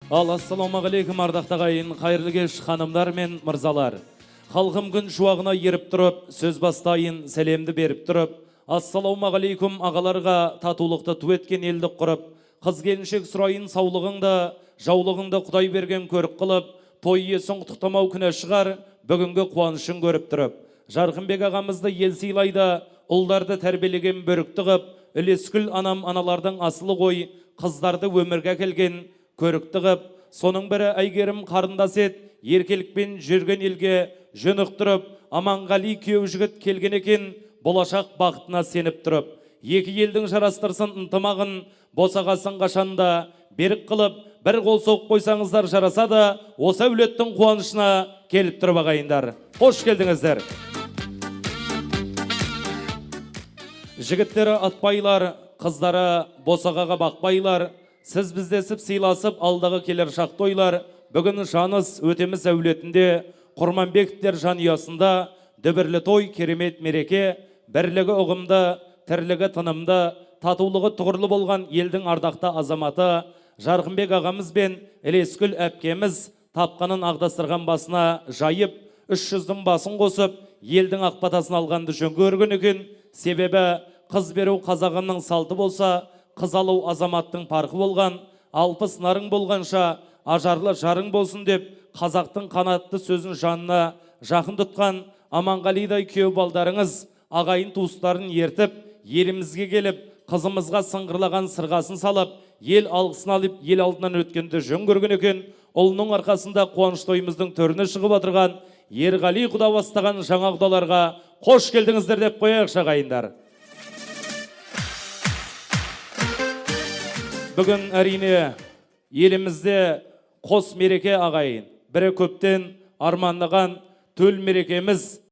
Ал ассалаумағалейкум, ардақты ағайын, қайырлы кеш, ханымдар мен мырзалар. Халқым күн шуағына еріп тұрып, сөз бастайын, сәлемді беріп тұрып, ассалаумағалейкум ағаларға, татулықты ту еткен елді құрып, қыз келіншек сұрайын саулығыңды, жаулығыңды Құдай берген көрік қылып, той иесін құттықтамау күнә шығар, бүгінгі қуанышын көріп тұрып. Жарқынбек ағамызды ел сыйлайды, ұлдарды тәрбиелеген бөрікті қып, Үлескүл анам аналардың асылы ғой, қыздарды өмірге әкелген көрікті қып, соның бірі Әйгерім қарындас ет, еркелікпен жүрген елге жөн ұқтырып, Аманғали күйеу жігіт келген екен, болашақ бақытына сеніп тұрып. Екі елдің жарастырсын ынтымағын, босағасын қашанда берік қылып, бір қол соғып қойсаңыздар жарасады, осы әулеттің қуанышына келіп тұрып ағайындар. Қош келдіңіздер. Жігіттері атпайлар, қыздары босағаға бақпайлар, сіз біздесіп сыйласып алдағы келер шақ тойлар, бүгін Жаныс Өтеміс әулетінде, Құрманбековтер жанұясында дүбірлі той, керемет мереке, бірлігі ұғымды, тірлігі тынымды, татулығы тұғырлы болған елдің ардақты азаматы Жарқынбек ағамыз бен Ілескүл әпкеміз тапқанын ақ басына жайып, 300-дің басын қосып, елдің ақ батасын алғанды жөн көрген екен. Себебі қыз беру қазағының салты болса, қыз алу азаматтың парқы болған, 60 нарың болғанша ажарлы жарың болсын деп қазақтың қанатты сөзін жанына жақын тұтқан Аманғалидай күйеу балдарыңыз ағайын туыстарын ертіп, елімізге келіп, қызымызға сыңғырлаған сырғасын салып, ел алғысын алып, ел алдынан өткенді жөн көрген екен. Ұлының арқасында қуаныш тойымыздың төріне шығып отырған Ерғали құда бастаған жаңа құдаларға қош келдіңіздер деп қояйықшы ағайындар. Бүгін әрине елімізде қос мереке ағайын. Бірі көптен армандаған төл мерекеміз